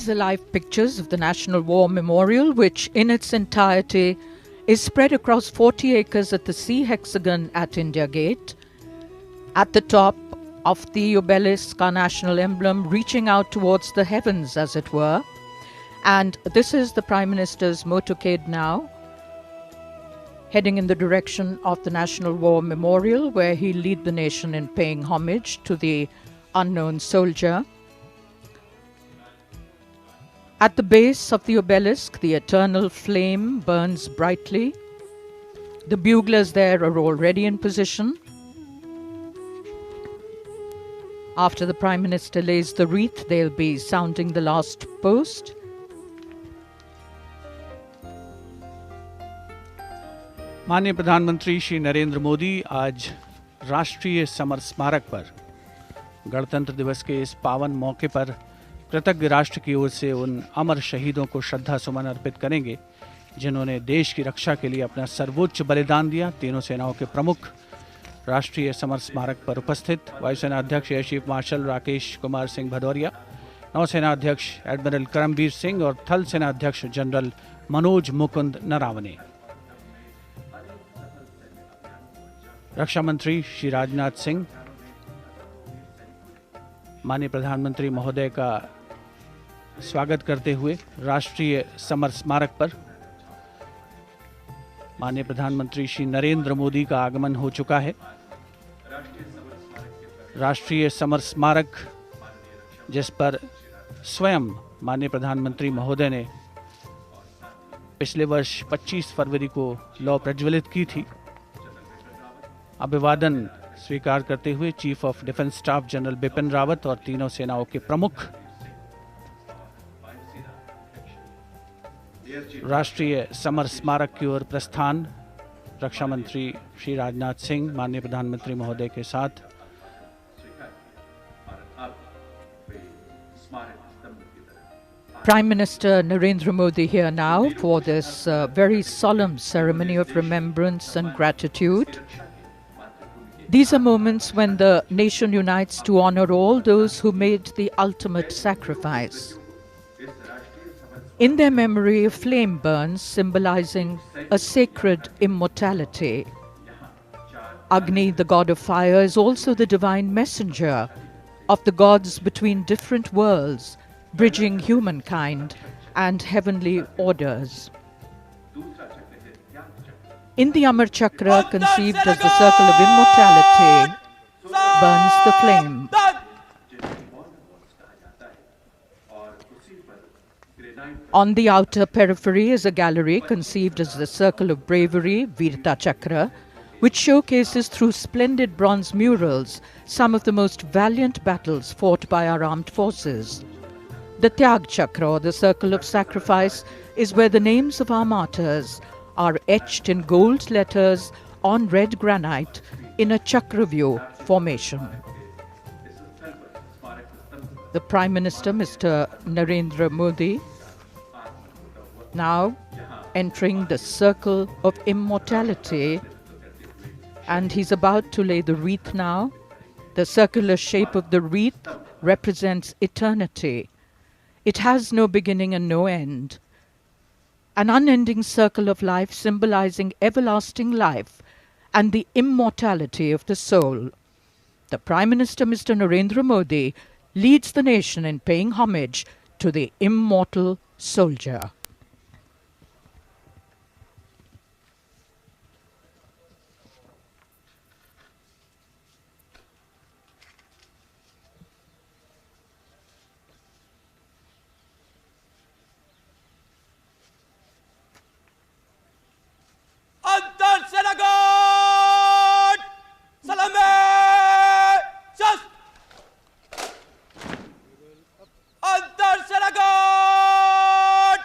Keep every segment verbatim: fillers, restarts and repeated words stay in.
The live pictures of the National War Memorial, which in its entirety is spread across forty acres at the Sea Hexagon at India Gate. At the top of the obelisk, our national emblem reaching out towards the heavens, as it were. And this is the Prime Minister's motorcade now, heading in the direction of the National War Memorial, where he'll lead the nation in paying homage to the unknown soldier. At the base of the obelisk, the eternal flame burns brightly. The buglers there are already in position. After the Prime Minister lays the wreath, they'll be sounding the last post. माननीय प्रधानमंत्री श्री नरेंद्र मोदी आज राष्ट्रीय summer स्मारक पर गणतंत्र दिवस के इस पावन मौके पर कृतज्ञ राष्ट्र की ओर से उन अमर शहीदों को श्रद्धा सुमन अर्पित करेंगे, जिन्होंने देश की रक्षा के लिए अपना सर्वोच्च बलिदान दिया। तीनों सेनाओं के प्रमुख राष्ट्रीय समर स्मारक पर उपस्थित वायुसेना अध्यक्ष air chief marshal Rakesh Kumar Singh Bhadauria, नौसेना अध्यक्ष एडमिरल करमबीर सिंह और थल सेना अध्यक्ष जनरल मनोज मुकुंद नरावने। रक्षा मंत्री श्री राजनाथ सिंह माननीय प्रधानमंत्री महोदय का स्वागत करते हुए राष्ट्रीय समर स्मारक पर माननीय प्रधानमंत्री श्री नरेंद्र मोदी का आगमन हो चुका है। राष्ट्रीय समर स्मारक, जिस पर स्वयं माननीय प्रधानमंत्री महोदय ने पिछले वर्ष पच्चीस फरवरी को लौ प्रज्वलित की थी, अभिवादन स्वीकार करते हुए chief of defence staff general Bipin Rawat और तीनों सेनाओं के प्रमुख राष्ट्रीय समर स्मारक की ओर प्रस्थान रक्षा मंत्री श्री राजनाथ सिंह माननीय प्रधानमंत्री महोदय के साथ। Prime Minister Narendra Modi here now for this uh, very solemn ceremony of remembrance and gratitude. These are moments when the nation unites to honor all those who made the ultimate sacrifice. In their memory, a flame burns, symbolizing a sacred immortality. Agni, the god of fire, is also the divine messenger of the gods between different worlds, bridging humankind and heavenly orders. In the Amar Chakra, conceived as the circle of immortality, burns the flame. On the outer periphery is a gallery conceived as the circle of bravery, Virta Chakra, which showcases through splendid bronze murals some of the most valiant battles fought by our armed forces. The Tyag Chakra, or the circle of sacrifice, is where the names of our martyrs are etched in gold letters on red granite in a Chakravyuh formation. The Prime Minister, Mister Narendra Modi, now entering the circle of immortality, and he's about to lay the wreath now. The circular shape of the wreath represents eternity. It has no beginning and no end. An unending circle of life symbolizing everlasting life and the immortality of the soul. The Prime Minister, Mister Narendra Modi, leads the nation in paying homage to the immortal soldier. Antar Senagon! Salame! Just! Antar Senagon!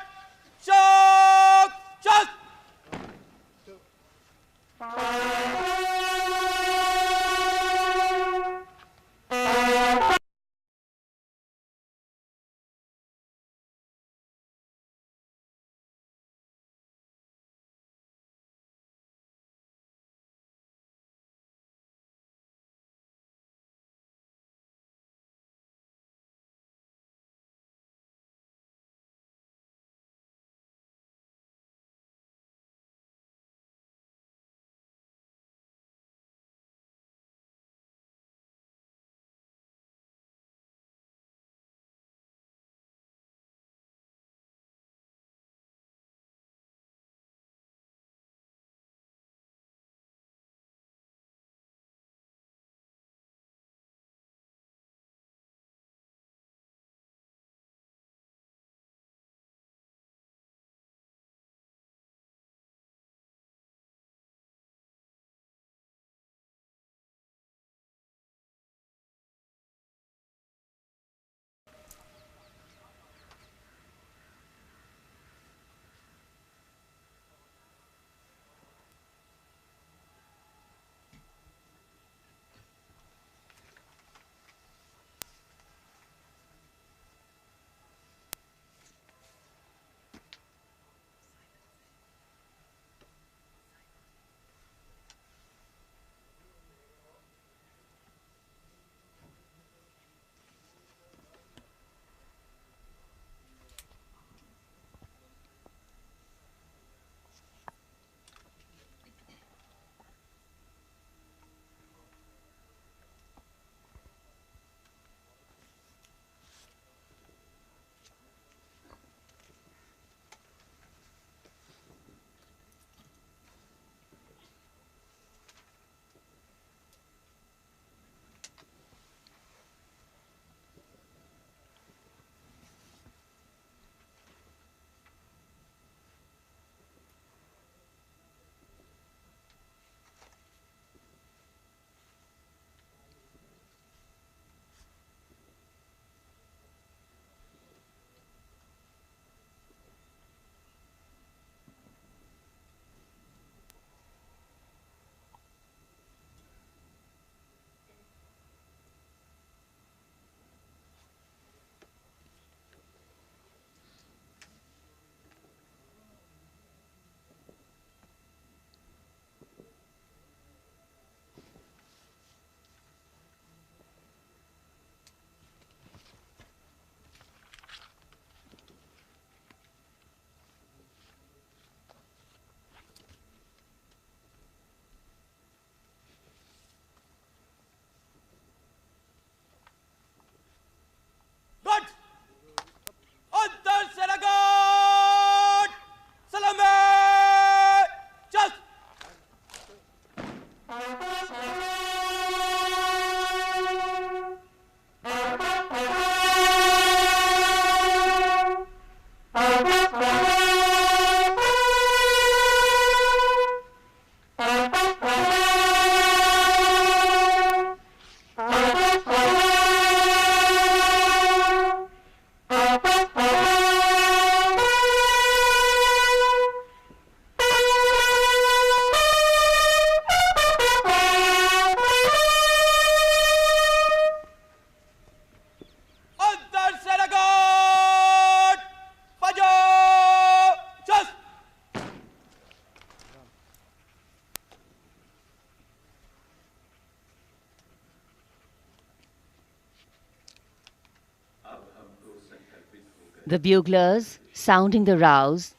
The buglers sounding the rouse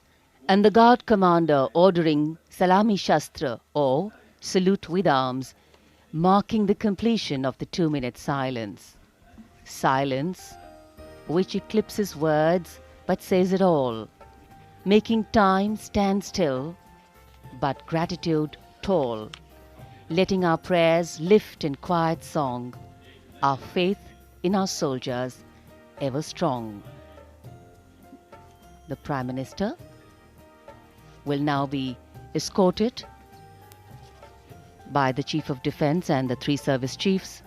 and the guard commander ordering Salami Shastra or salute with arms, marking the completion of the two-minute silence. Silence, which eclipses words but says it all, making time stand still, but gratitude tall, letting our prayers lift in quiet song, our faith in our soldiers ever strong. The Prime Minister will now be escorted by the Chief of Defence and the three service chiefs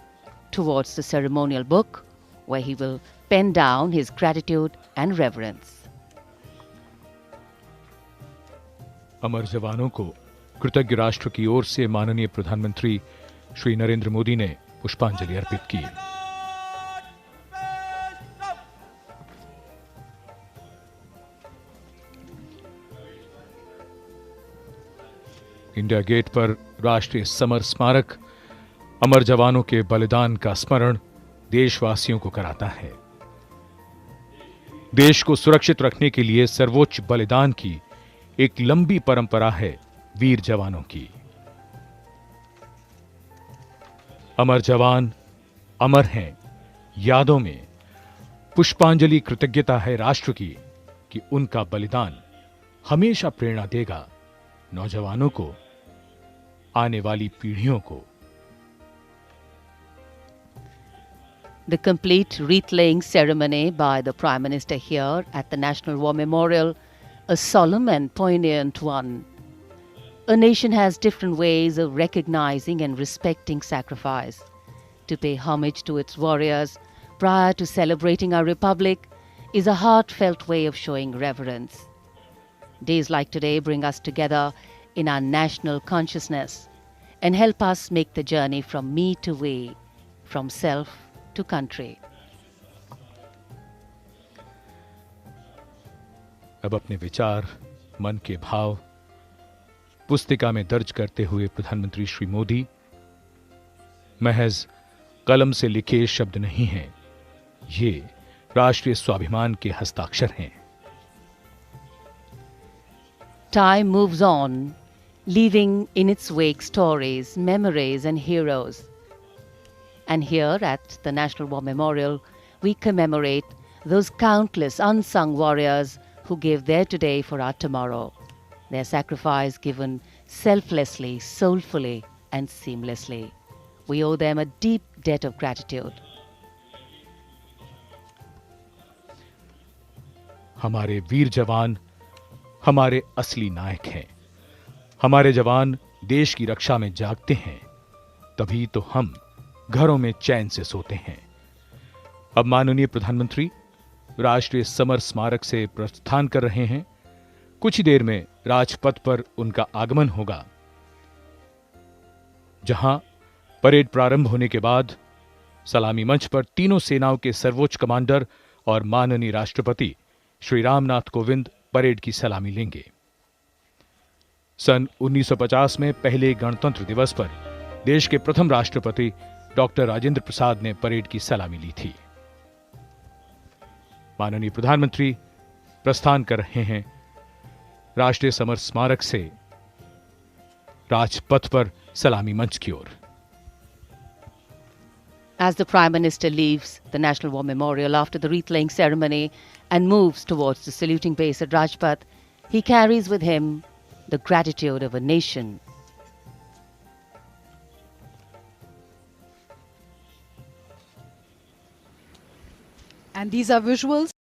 towards the ceremonial book, where he will pen down his gratitude and reverence. अमर जवानों को कृतज्ञ राष्ट्र की ओर से माननीय प्रधानमंत्री श्री नरेंद्र मोदी ने पुष्पांजलि अर्पित की। इंडिया गेट पर राष्ट्रीय समर स्मारक अमर जवानों के बलिदान का स्मरण देशवासियों को कराता है। देश को सुरक्षित रखने के लिए सर्वोच्च बलिदान की एक लंबी परंपरा है वीर जवानों की। अमर जवान अमर हैं यादों में। पुष्पांजलि कृतज्ञता है राष्ट्र की कि उनका बलिदान हमेशा प्रेरणा देगा नौजवानों को, आने वाली पीढ़ियों को। The complete wreath laying ceremony by the Prime Minister here at the National War Memorial, a solemn and poignant one. A nation has different ways of recognizing and respecting sacrifice. To pay homage to its warriors prior to celebrating our Republic is a heartfelt way of showing reverence. Days like today bring us together in our national consciousness and help us make the journey from me to we, from self to country. अब अपने विचार, मन के भाव पुस्तिका में दर्ज करते हुए प्रधानमंत्री श्री मोदी महज कलम से लिखे शब्द नहीं हैं, ये राष्ट्रीय स्वाभिमान के हस्ताक्षर हैं। Time moves on, leaving in its wake stories, memories, and heroes. And here at the National War Memorial, we commemorate those countless unsung warriors who gave their today for our tomorrow. Their sacrifice given selflessly, soulfully, and seamlessly. We owe them a deep debt of gratitude. हमारे वीर जवान हमारे असली नायक हैं। हमारे जवान देश की रक्षा में जागते हैं, तभी तो हम घरों में चैन से सोते हैं। अब माननीय प्रधानमंत्री राष्ट्रीय समर स्मारक से प्रस्थान कर रहे हैं। कुछ ही देर में राजपथ पर उनका आगमन होगा, जहां परेड प्रारंभ होने के बाद सलामी मंच पर तीनों सेनाओं के सर्वोच्च कमांडर और माननीय राष्ट्रपति श्री रामनाथ कोविंद परेड की सलामी लेंगे। सन उन्नीस सौ पचास में पहले गणतंत्र दिवस पर देश के प्रथम राष्ट्रपति डॉक्टर राजेंद्र प्रसाद ने परेड की सलामी ली थी। माननीय प्रधानमंत्री प्रस्थान कर रहे हैं राष्ट्रीय समर स्मारक से राजपथ पर सलामी मंच की ओर। As the Prime Minister leaves the National War Memorial after the wreath laying ceremony and moves towards the saluting base at Rajpath, he carries with him the gratitude of a nation. And these are visuals.